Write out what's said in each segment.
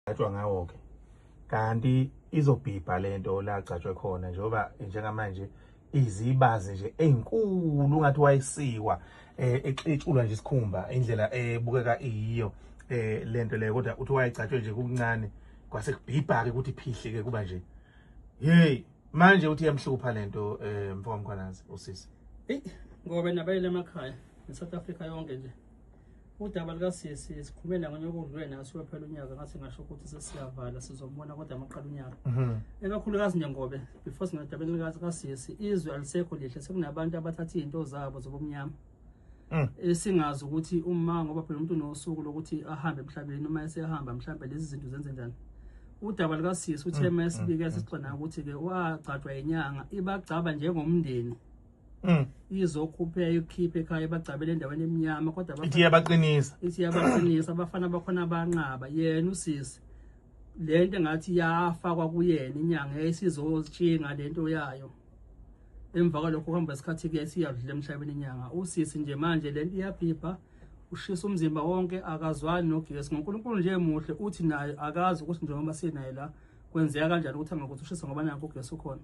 Agcatshwa ngawo-ke kanti izobhibha lento la agcatshwe khona njengoba njengamanje izibazi nje ezinkulu ungathi wayesikwa exetshulwa nje isikhumba indlela ebukeka iyiyo lento leyo, kodwa uthi wayegcatshwe nje kukuncane kwase kubhibha-ke ukuthi phihle-ke kuba nje. Hey, manje uthi iyamhlupha lento mfowethu Mkhwanazi usisi. Eyi, ngoba nabayele emakhaya ne-South Africa yonke nje. Udaba likasisi sikhulume naye ngonyaka odlule naye siyophela unyaka, ngathi ngasho ukuthi sesiyavala sizombona kodwa amaqala unyaka. Ekakhulukazi nje ngobe before singadabeni likasisi, izwe alisekho lihle, sekunabantu abathatha izinto zabo zobumnyama. Esingazi ukuthi uma ngoba phela umuntu unosuku lokuthi ahambe emhlabeni, uma esehamba mhlambe lezi zinto zenze njani. Udaba likasisi uthe uma esibike sixoxa ukuthi-ke wagcatshwa inyanga ibagcaba njengomndeni. Izokhuphe ikhiphe ekhaya ibagcabele endaweni emnyama, kodwa ithi iyabaqinisa. Ithi iyabaqinisa, abafana bakhona banqaba. Yena usisi lento engathi yafakwa kuyena inyanga yayisizoshinga lento yayo. Emva kwalokho kuhamba isikhathi-ke siyadlula emhlabeni inyanga. Usisi nje manje lento iyabhibha, ushisa umzimba wonke, akazwani nogesi. NgoNkulunkulu nje muhle uthi naye akazi ukuthi njengoba sinaye la kwenzeka kanjani ukuthi angakuthi ushisa ngoba nakho ugesi ukhona.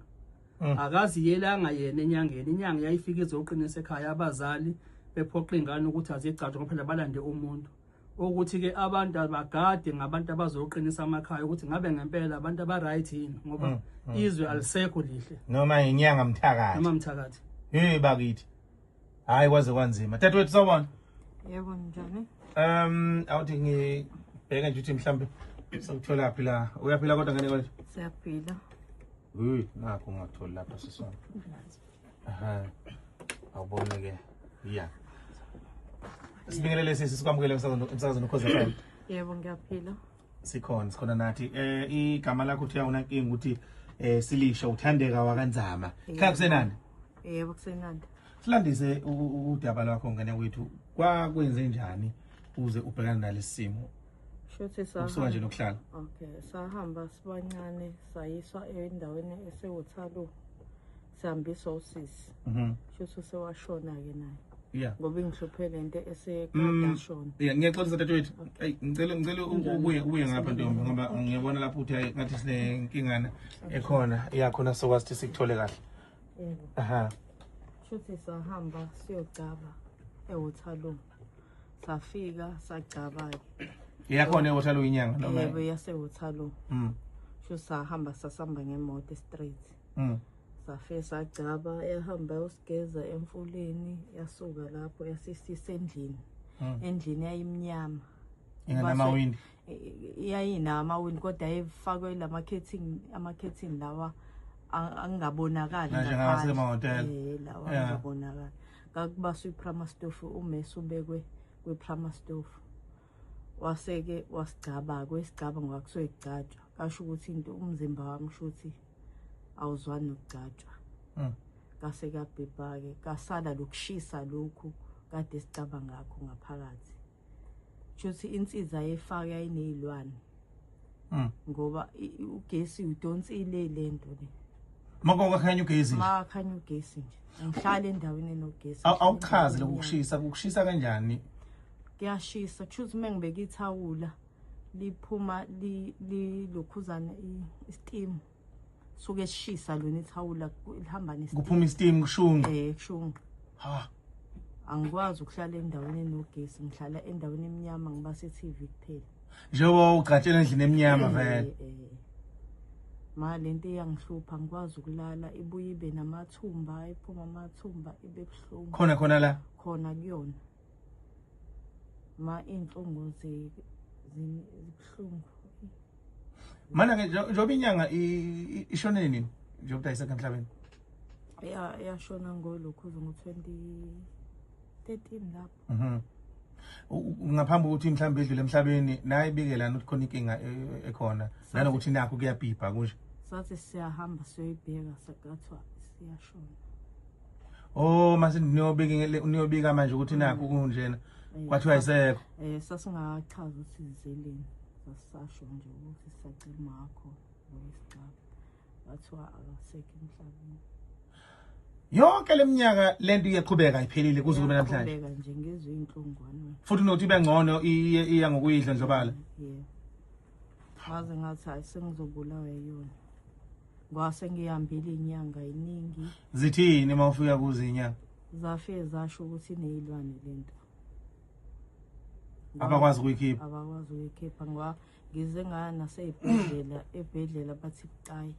Akaziyelanga yena enyangeni, inyanga yayifika izoqinisa ekhaya, abazali bephoqa ingane ukuthi azigcatshwe ngoba phela balande umuntu. Ukuthi-ke abantu abagade ngabantu abazoqinisa amakhaya ukuthi ngabe ngempela abantu aba-right yini, ngoba izwe alisekho lihle. Noma inyanga mthakathi. Noma mthakathi. Hey bakithi. Hayi kwaze kwanzima. Dadewethu sawubona. Yebo, njani? Awuthi ngibheke nje ukuthi mhlambe sokutholaphi la. Uyaphila kodwa ngane konje? Siyaphila. Hey, nakho ungakutholi lapha sisona. Aha. Awubone ke. Yeah. Sibingelele sisi, sikwamukele emsakazweni Ukhozi FM. Yebo, ngiyaphila. Sikhona nathi. Igama lakho uthi awunankinga ukuthi silisho, uThandeka wakaNzama. Khaya kusenani? Yebo, kusenandi. Silandise udaba lwakho ngane wethu. Kwakwenze njani uze ubhekane nalesi simo? Shuthi Ukusuka nje nokuhlala. Okay, sahamba sibancane sayiswa endaweni eseWaterloo. Sihambiswa usisi. Shuthi usewashona ke naye. Ngoba ingihluphe lento esekade ashona. Yeah, ngiyaxolisa dadewethu. Hey, ngicela ubuye ngapha ntombi ngoba ngiyabona lapho uthi hayi ngathi sinenkingana ekhona. Iyakhona sokwazi ukuthi sikuthole kahle. Yebo. Aha. Shuthi sahamba siyogcaba eWaterloo. Safika sagcaba ke. Iyakhona eWaterloo inyanga noma? Yebo, yaseWaterloo. Shuthi sahamba sasamba ngemoto straight. Safika sagcaba, yahamba yosigeza emfuleni, yasuka lapho yasisisa endlini. Endlini yayimnyama. Inganamawindi. Yayinamawindi kodwa ayefakwe lama-curtain, ama-curtain lawa angabonakali Njengasemahhotela. ngaphandle. Lawa angabonakali. Kakubaswa i-primus stove, umese ubekwe kwi-primus stove. Waseke wasigcaba kwesigcaba ngoba kusuke kugcatshwa. Kasho ukuthi into umzimba wami shuthi awuzwani nokugcatshwa. Kase kuyabhebha ke, kasala lokushisa lokhu kade sicaba ngakho ngaphakathi. Shuthi insiza ayefaka yayinezilwane. Ngoba ugesi udonsile lento le. Makokhanya ugesi nje. Makhanya ugesi nje. Ngihlala endaweni enogesi. Awuchaze lokushisa, ukushisa kanjani? Kuyashisa, kushuthi uma ngibeka ithawula liphuma lilokhuzana i-steam. Suke sishisa lona ithawula lihamba ne-steam. Kuphuma i-steam kushunqa. Kushunqa. Ha. Angikwazi ukuhlala endaweni enogesi, ngihlala endaweni emnyama ngiba se-TV kuphela. Njengoba ugcatshela endlini emnyama vele. Ma lento iyangihlupha, angikwazi ukulala, ibuye ibe namathumba, iphuma amathumba ibe buhlungu. Khona khona la? Khona kuyona. Ma inhlungu zibuhlungu. Mana ke njengoba inyanga ishone nini? Njengoba ayisekho emhlabeni. Ya, yashona ngolokhu ngo-2013 lapho. Ngaphambi kokuthi mhlawumbe idlule emhlabeni nayibikelana ukuthi khona inkinga ekhona nanokuthi nakho kuyabhibha kunje. Sathi siyahamba siyoyibheka sakathiwa siyashona. Oh, mase niyobika manje ukuthi nakho kunjena. Kwathiwa ayisekho. Sasingachaza ukuthi sizeleni. Sasasho nje ukuthi sisacela makho ngokwesicaba. Kwathiwa akasekho emhlabeni. Yonke leminyaka lento iyaqhubeka iphelile kuze kube namhlanje. Iyaqhubeka nje ngizwe inhlungwane. Futhi nokuthi ibe ngcono iya ngokuyidla ndlobala. Yebo. Ngaze ngathi hayi sengizobulawa yiyona. Ngoba sengihambile inyanga iningi. Zithini uma ufika kuzo inyanga? Zafike zasho ukuthi ineyilwane lento. Abakwazi ukuyikhipha. Abakwazi ukuyikhipha ngoba ngize ngaya nasey'bhedlela, ebhedlela bathi bucayi.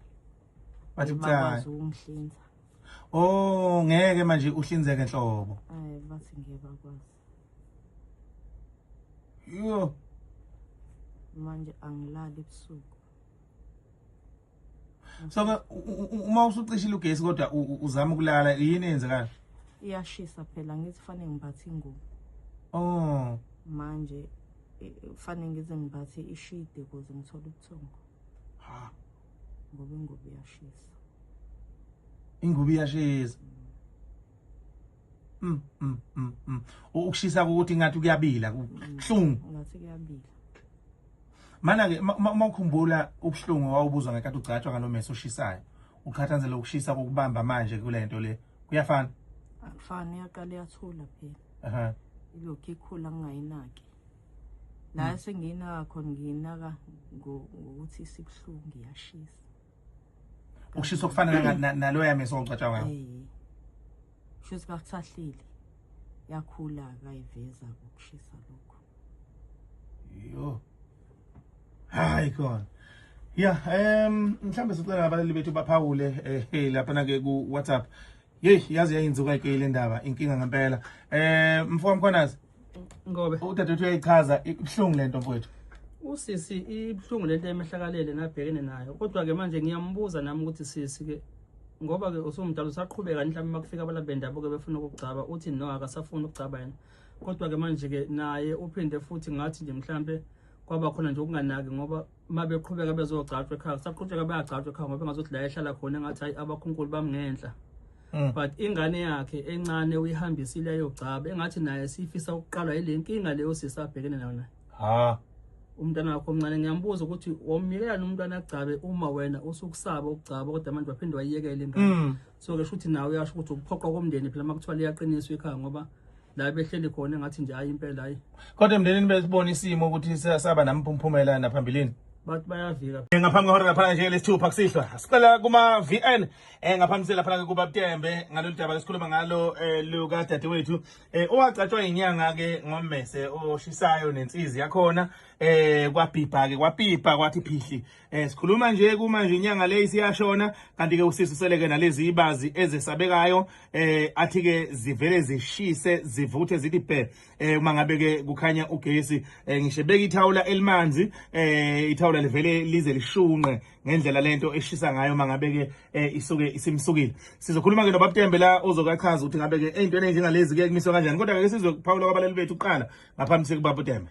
Bathi bucayi. Bakwazi ukungihlinza. Oh, ngeke manje uhlinzeke nhlobo. Eh bathi ngeke bakwazi. Yo. Manje angilali ebusuku. So ke uma usucishile ugesi kodwa uzama ukulala yini eyenzekayo? Iyashisa phela ngithi fanele ngimbathe ingubo. Oh. Manje fanele ngize ngimbathe ishidi ukuze ngithole ubuthongo. Ha. Ngoba ingubo iyashisa. Ingubo iyashisa. Ukushisa ukuthi ngathi kuyabila, kubuhlungu. Ngathi kuyabila. Mana ke uma ukhumbula ubuhlungu wawubuzwa ngenkathi ugcatshwa ngalomese oshisayo. Uqhathanzela ukushisa kokubamba manje kulento le. Kuyafana? Akufani, iyaqala iyathula phela. Aha. Ilokhu ikhula ngingayinaki. La sengiyinaka khona ngiyinaka ngokuthi isibuhlungu iyashisa. Ukushisa okufana naloya mese ogcatshwa ngawo. Eh. Shuthi bakuthahlile. Yakhula kayiveza ukushisa lokho. Yo. Hayi khona. Yeah, mhlambe sicela abalali bethu baphawule lapha na ke ku WhatsApp. Hey, yazi yayinzuka ke le ndaba, inkinga ngempela. Mfowethu Mkhwanazi. Ngobe udadewethu uyayichaza ibuhlungu lento mfowethu. Usisi ibuhlungu lento emehlakalele nabhekene nayo. Kodwa ke manje ngiyambuza nami ukuthi sisi ke ngoba ke usumdala usaqhubeka mhlawumbe makufika abalaphi bendabuko befuna ukugcaba uthi no akasafuni ukugcaba yena. Kodwa ke manje ke naye uphinde futhi ngathi nje mhlambe kwaba khona nje ukunganaki ngoba mabeqhubeka bezogcatshwa ekhaya kusaqhutsheka bayagcatshwa ekhaya ngoba engazothi la ehlala khona engathi hayi abakhunkulu bamngenhla. But ingane yakhe encane uyihambisile ayogcaba engathi naye sifisa ukuqalwa ile nkinga leyo sisi abhekene nayo naye. Ha. Umntana wakho omncane ngiyambuza ukuthi womyekela umntwana agcabe uma wena usukusaba ukugcaba kodwa manje waphinde wayiyekela ingane. So ke shuthi nawe uyasho ukuthi ukuphoqa komndeni phela makuthiwa liyaqiniswa ekhaya ngoba la behleli khona engathi nje hayi impela hayi. Kodwa emndenini besibona isimo ukuthi saba namphumphumela naphambilini. Bathi bayavika. Ngaphambi kwehora lapha nje lesithupha kusihlwa. Sicela kuma VN ngaphambi lapha kuba Butembe ngalolu daba lesikhuluma ngalo luka dadewethu owagcatshwa inyanga ke ngommese oshisayo nensizi yakhona kwabhibha ke kwabhibha kwathi phihli. Sikhuluma nje kumanje inyanga le isiyashona kanti ke usisi useleke nalezi ibazi ezesabekayo athi ke zivele zishise zivuthe zithi bhe uma ngabe ke kukhanya ugesi ngisho beka ithawula elimanzi ithawula livele lize lishunqe ngendlela lento eshisa ngayo mangabe ke isuke isimsukile. Sizokhuluma ke noBabtembe la ozokachaza ukuthi ngabe ke eyintweni enjengalezi ke kumiswa kanjani kodwa ke sizokuphawula kwabalali bethu kuqala ngaphambi sekuBabtembe.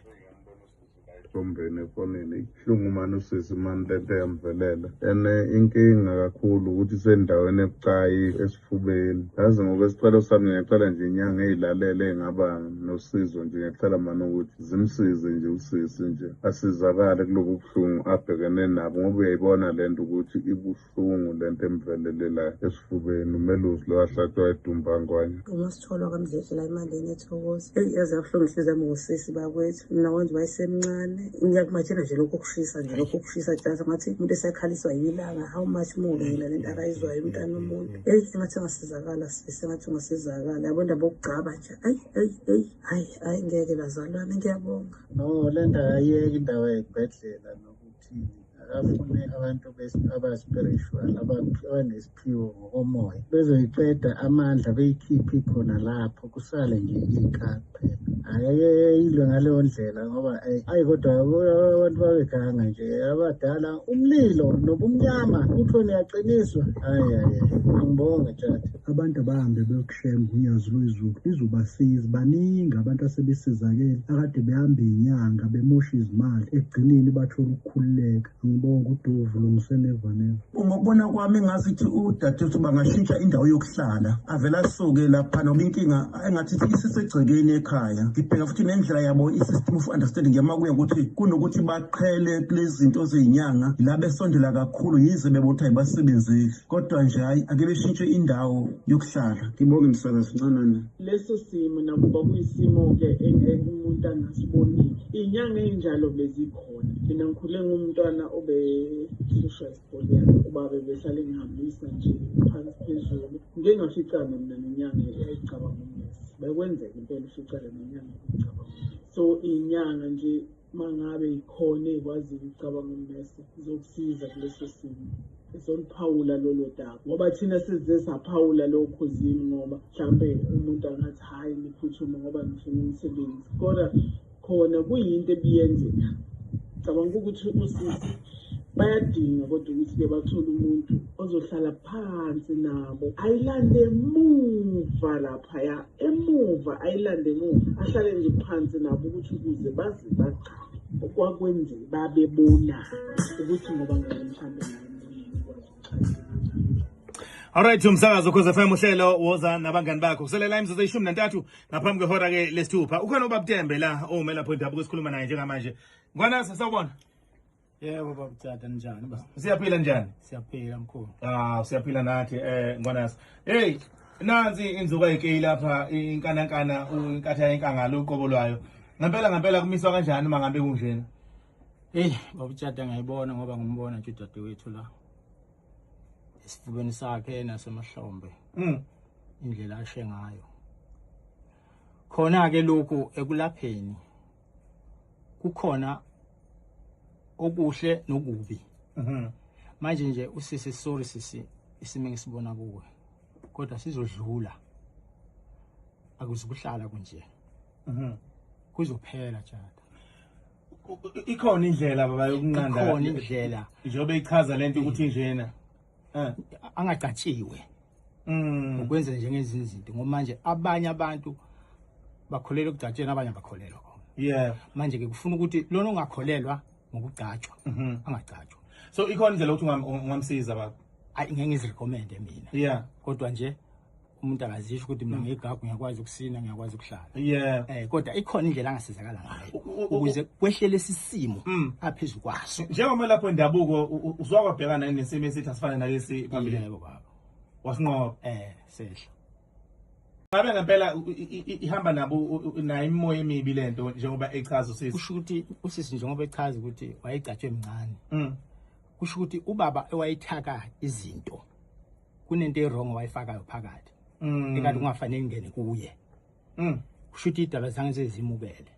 Esombeni efonini ibuhlungu mani usisi mani lento eyamvelela ene inkinga kakhulu ukuthi isendaweni ebucayi esifubeni. Yazi ngokwesicelo sami ngiyacela nje inyanga eyilalele engaba nosizo nje ngiyacela mani ukuthi zimsize nje usisi nje asizakale kulobu buhlungu abhekene nabo ngoba uyayibona lento ukuthi ibuhlungu lento emvelele la esifubeni. Umelusi lo ahlatshwa edumbangwanya. Uma sitholwa kaMdledle la eMandeni eThokoza. Eyi yaze yabuhlungu inhliziyo yami ngosisi bakwethu. Mina kwenza wayesemncane. Ngiyakumatshela nje lokhu okushisa nje lokhu okushisa tshasa ngathi umuntu esekhaliswa yilanga how much more yena lento akayizwayo umntana umuntu. Eyi engathi ungasizakala sisi engathi ungasizakala. Yabo indaba yokugcaba nje. Ayi ayi ayi hayi hayi ngeke bazalwane ngiyabonga. No lento ayiyeki indawo yey'bhedlela nokuthi akafune abantu aba-spiritual abanesiphiwo ngokomoya bezoyiqeda amandla beyikhiphe khona lapho kusale nje iy'nkabi kuphela. Ayeke ilwe ngaleyo ndlela ngoba ayi kodwa abantu babeganga nje abadala umlilo nobumnyama kuthiwe niyaqiniswa. Hayi hayi angibonge Tshadi. Abantu abahambe beyokushemba unyazi lwezulu lizobasiza. Baningi abantu asebesizakele akade behamba inyanga bemosha izimali ekugcineni bathola ukukhululeka. Ngibonga uDuvu lungiseneva neva. Ngokubona kwami ngazithi udadewethu bangashintsha indawo yokuhlala avele asuke lapha noma inkinga engathi isisegcekeni ekhaya. Ngibheka futhi nendlela yabo, i-system of understanding yamakuya, ukuthi kunokuthi baqhele kulezi zinto zeyinyanga la besondela kakhulu, yize bebona ukuthi ayibasebenzeli, kodwa nje hhayi, ake beshintshe indawo yokuhlala. Ngibonge msakazi ncanana. Leso simo nakuba kuyisimo-ke umuntu angasibonile, iy'nyanga ey'njalo bezikhona. Mina ngikhule ngumntwana obehlushwa isipoliyana, ubaba behlale engihambisa nje phansi phezulu. Ngike ngaficana mina nenyanga eyayicabanga ummese. Bekwenzeka impela uficane nenyanga eyayicabanga ummese. So iy'nyanga nje uma ngabe ikhona ey'kwaziyo ukucabanga ummese izokusiza kuleso simo, izoluphawula lolo daba, ngoba thina size saphawula lokho zini, ngoba mhlampe umuntu angathi hhayi, niphuthume ngoba nifuna umsebenzi, kodwa khona kuyinto ebiyenzeka. Cabanga ukuthi usisi bayadinga kodwa ukuthi-ke bathole umuntu ozohlala phansi nabo, ayilande emuva laphaya emuva, ayilande emuva, ahlale nje phansi nabo ukuthi ukuze baze bagcabe okwakwenzeka, babebona ukuthi ngoba ngabe mhlawumbe naye emoyeni ukwazi ukuchaza. Alright, umsakazo Ukhozi FM, uhlelo Woza Nabangani Bakho. Kuselela imizuzu 13 ngaphambi kwehora ke lesithupha. Ukhona uBaba la owumelaphi wendabuko esikhuluma naye njengamanje. Ngwana, sawubona. Yebo baba Tata, njani baba? Siyaphila, njani? Siyaphila mkhulu. Ah, siyaphila nathi Ngwanasi. Hey, nansi inzuka yikeyi lapha, inkanankana, inkatha yenkangala uqobo lwayo. Ngempela ngempela kumiswa kanjani uma ngabe kunjena? Hey baba Tata, ngiyayibona ngoba ngimbona nje udadewethu la. Esifubeni sakhe nasemahlombe. Indlela ashe ngayo. Khona ke lokhu ekulapheni kukhona okuhle nokubi. Manje nje usisi, sorry sisi, isimo engisibona kuwe. Kodwa sizodlula. Akuzukuhlala kunje. Kuzophela tjata. Ikhona indlela baba yokunqanda? Ikhona indlela. Njengoba ichaza lento ukuthi njena. Angacatshiwe. Ukwenza njengezinye izinto, ngoba manje abanye abantu bakholelwa ekugcatsheni, abanye abakholelwa khona. Manje ke kufuna ukuthi lona ongakholelwa ngokugcatshwa angagcatshwa. So ikhona indlela ukuthi ungamsiza baba? Ayi, ngeke ngizirecommende mina. Kodwa nje umuntu akazisho ukuthi mina ngiyigagu, ngiyakwazi ukusina, ngiyakwazi ukuhlala. Kodwa ikhona indlela angasizakala ngayo ukuze kwehle lesi simo aphezu kwaso. Njengomelaphi wendabuko, usuwakwabhekana nesimo esithi asifane nalesi phambili? Yebo baba. Wasinqoba? Sehla. Ngabe ngempela ihamba nabo nayo imimoya emibi lento njengoba echaza usisi? Kusho ukuthi usisi njengoba echaza ukuthi wayegcatshwe emncane. Kusho ukuthi ubaba ewayithaka izinto, kunento e-wrong wayifakayo phakathi. Ekade kungafanele ingene kuye. Kusho ukuthi idalwa zange sezimukele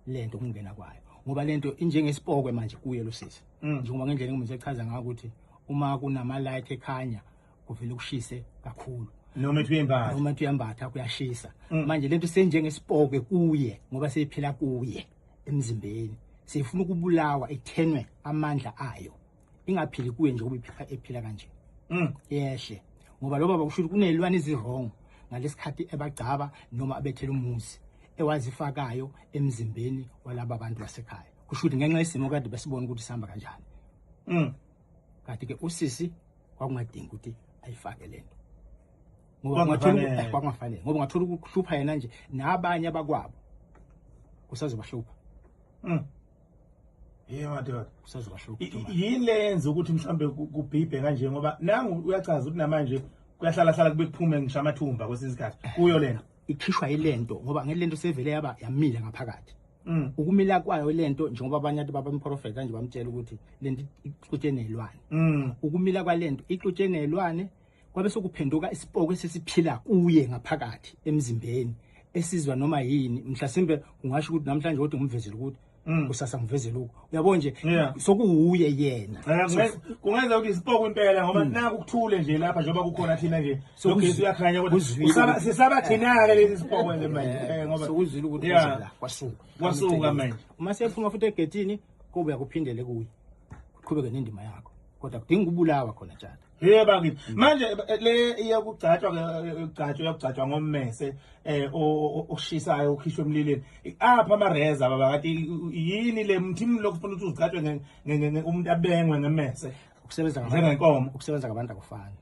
lento kungena kwayo, ngoba lento injengesipokwe manje kuye lo sisi. Njengoba ngendlela engimuze echaza ngayo ukuthi uma kunama light ekhanya kuvele kushise kakhulu. Noma ethi uyembatha. Noma ethi uyambatha kuyashisa. Manje lento senjengesipokwe kuye ngoba seyiphila kuye emzimbeni. Seyifuna ukubulawa, ithenwe amandla ayo. Ingaphili kuye nje ngoba ephila kanje. Yehle. Ngoba lo baba kusho ukuthi kunezilwane ezi-wrong ngalesikhathi ebagcaba noma abethela umuzi ewazifakayo emzimbeni walaba bantu basekhaya. Kusho ukuthi ngenxa yesimo kade besibona ukuthi sihamba kanjani. Kanti ke usisi kwakungadingi ukuthi ayifake lento. Ngoba ungathola kwakungafanele, ngoba ungathola ukuhlupha yena nje nabanye abakwabo. Kusazobahlupha. Yebo madoda. Kusazobahlupha. Yini le yenza ukuthi mhlambe kubhibhe kanje, ngoba nangu uyachaza ukuthi namanje kuyahlala hlala kube kuphume ngisho amathumba kwesinye isikhathi kuyo lento? Ikhishwa ilento ngoba ngelento sevele yaba yamila ngaphakathi. Ukumila kwayo lento, njengoba abanye abantu babemprofeta nje bamtshela ukuthi lento ixutshene nezilwane. Ukumila kwalento ixutshene nezilwane kwabe sokuphenduka isipoko esesiphila kuye ngaphakathi emzimbeni, esizwa noma yini. Mhlasimbe kungasho ukuthi namhlanje kodwa ngimvezele ukuthi kusasa ngivezele lokhu, uyabo nje, sokuwuye yena. Kungenza ukuthi isipoko impela, ngoba naku kuthule nje lapha njengoba kukhona thina nje, nogesi uyakhanya, kodwa sisaba thina ke lesi sipoko nje manje, ngoba sokuzwile ukuthi la kwasuka. Kwasuka manje. Uma sephuma futhi egethini kubuya kuphindele kuye, kuqhubeke nendima yakho, kodwa kudinga ukubulawa khona tshata. Yebo bakithi. Manje le iyakugcatshwa ke, ukugcatshwa, iyakugcatshwa ngommese oshisayo okhishwe emlilweni. Apha amareza baba, kati yini le mthimini lokufuna ukuthi uzigcatshwe umuntu abengwe ngemmese? Ukusebenza ngabantu, njengenkomo. Ukusebenza ngabantu akufani.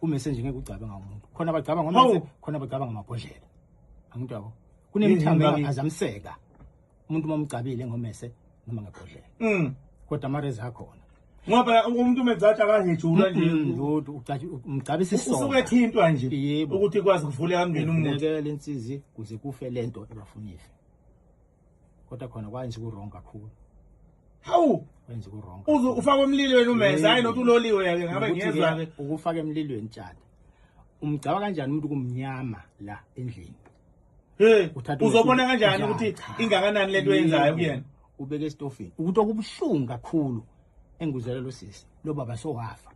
Umese nje ngeke ugcabe ngamuntu. Khona abagcaba ngomese, khona abagcaba ngamabhodlela. Angithi yabo. Kunemithambo engaphazamiseka umuntu uma umgcabile ngomese noma ngebhodlela. Kodwa amarezi akhona. Ngoba umuntu umegcatsha akahejulwa nje. Lutho, umgcabisa isonto. Usuke ethintwa nje. Yebo. Ukuthi kwazi kuvuleka kungena umuntu. Uvuleke lensizi kuze kufe lento ebafuna ife. Kodwa khona kwenza ku-wrong kakhulu. Hawu, Kwenza ku-wrong. uze ufakwe emlilweni umese, hayi nokuthi uloliwe ke ngabe Nokuthi-ke ngiyezwa ke. Ukufaka emlilweni tshata. Umgcaba kanjani umuntu kumnyama la endlini? Hey, Uthatha uzobona umese- kanjani ukuthi Cha. ingakanani lento oyenzayo kuyena? Ubeke esitofini. Ukuthi okubuhlungu kakhulu enguzela lo sisi, lo baba sowafa.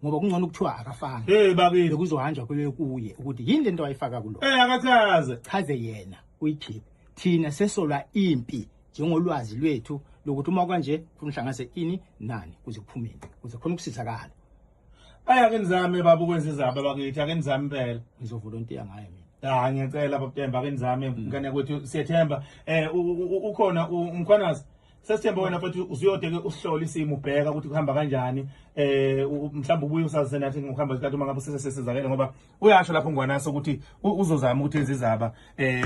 Ngoba kungcono ukuthiwa akafanga. Hey bakithi. Bekuzohanjwa kuye kuye ukuthi yini lento ayifaka kulo. Eh akachaze. Chaze yena uyikhiphe. Thina sesolwa impi njengolwazi lwethu lokuthi uma kanje kufuna uhlanganise ini nani kuze kuphumele, kuze khona ukusizakala. Aya ke nizame baba ukwenza izaba bakithi, ake nizame impela. Ngizovolontiya ngaye mina. Hayi ngiyacela baba ake nizame ngane kwethu siyethemba. Ukhona uMkhwanazi. Sesithemba wena futhi usuyode ke usihlole isimo ubheka ukuthi kuhamba kanjani. Mhlawumbe ubuye usazise nathi ngokuhamba isikhathi uma ngabe sesesizakele ngoba uyasho lapho ngwanasi ukuthi uzozama ukuthi enze izaba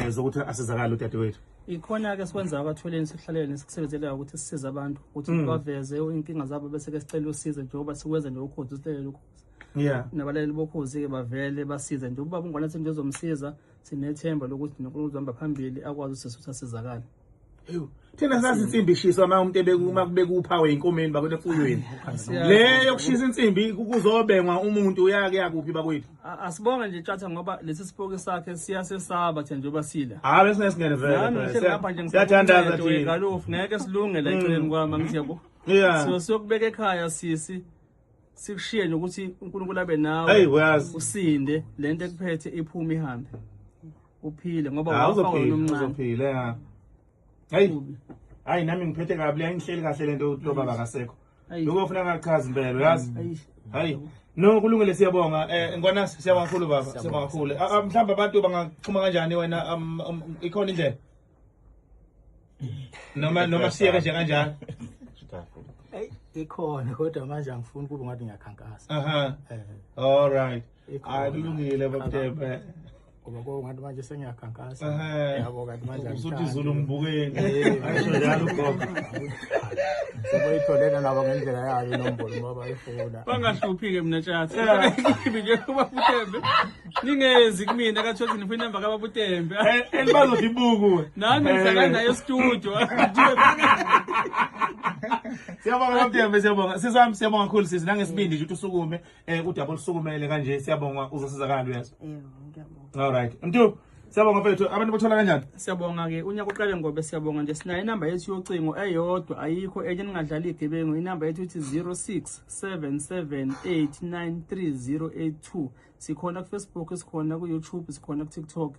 zokuthi asizakale udadewethu. Ikhona ke sikwenza abathweleni sihlalele sikusebenzela ukuthi sisize abantu ukuthi baveze inkinga zabo bese ke sicela usizo njengoba sikwenza nje ukhozi usihlele lokhozi. Nabalaleli bokhozi ke bavele basize nje ubaba uNgwanase nje uzomsiza, sinethemba lokuthi noNkulunkulu uzohamba phambili akwazi ukuthi asizakale. Thina sazi insimbi ishiswa uma umuntu ebekuma kubeka uphawu eyinkomeni bakwethu emfuyweni. Le yokushisa insimbi kuzobengwa umuntu uyake yakuphi bakwethu. Asibonge nje Tshatha ngoba lesi sipoki sakhe siyasesaba thina njengoba sila. Hayi bese singene vele. Nami ngihleli lapha nje Siyathandaza ngisakuthandaza thina. Galofu ngeke silunge la eceleni kwami angithi yabo. So siyokubeka ekhaya sisi sikushiye nokuthi uNkulunkulu abe nawe. Hey uyazi. Usinde lento ekuphethe iphume ihambe. Uphile ngoba Hayi wafa wena uzophila, omncane. uzophila ya. Hayi. Hayi nami ngiphethe kabi le ngihleli kahle lento lo baba akasekho. Lokho ufuna ngachaza impela uyazi. Hayi. No kulungile siyabonga. Ngwanasi siyabonga kakhulu baba, siyabonga kakhulu. Mhlawumbe abantu bangaxhuma kanjani wena ikhona indlela? Noma siyeke nje kanjani? Hey ikhona kodwa manje angifuni kube ngathi ngiyakhankasa. Aha. All right. Hayi kulungile babuTembe. Ngoba kongathi manje sengiyakhankasa. Yabo kanti manje usuthi izulu ngibukeni. Ayisho njalo ugogo. Seboyitholela nabo ngendlela yayo inombolo ngoba bayifuna. Bangahluphi ke mina Tshatha. Kimi nje ubaba uTembe. Ningezi kumina kaThothi nifuna inamba kababa uTembe. Elibazothi ibuku. Nami ngihlala naye e-studio. Siyabonga baba Tembe, siyabonga. Sisami siyabonga kakhulu sisi nangesibindi nje ukuthi usukume udaba olusukumele kanje siyabonga uzosizakala uyazi. Yebo, ngiyabonga. All right. Mntu siyabonga mfethu abantu bathola kanjani? Siyabonga ke unyaka uqale ngobe siyabonga nje sinayo inamba yethu yocingo eyodwa ayikho enye ningadlali igebengu inamba yethu ithi 0677893082 sikhona ku Facebook sikhona ku YouTube sikhona ku TikTok.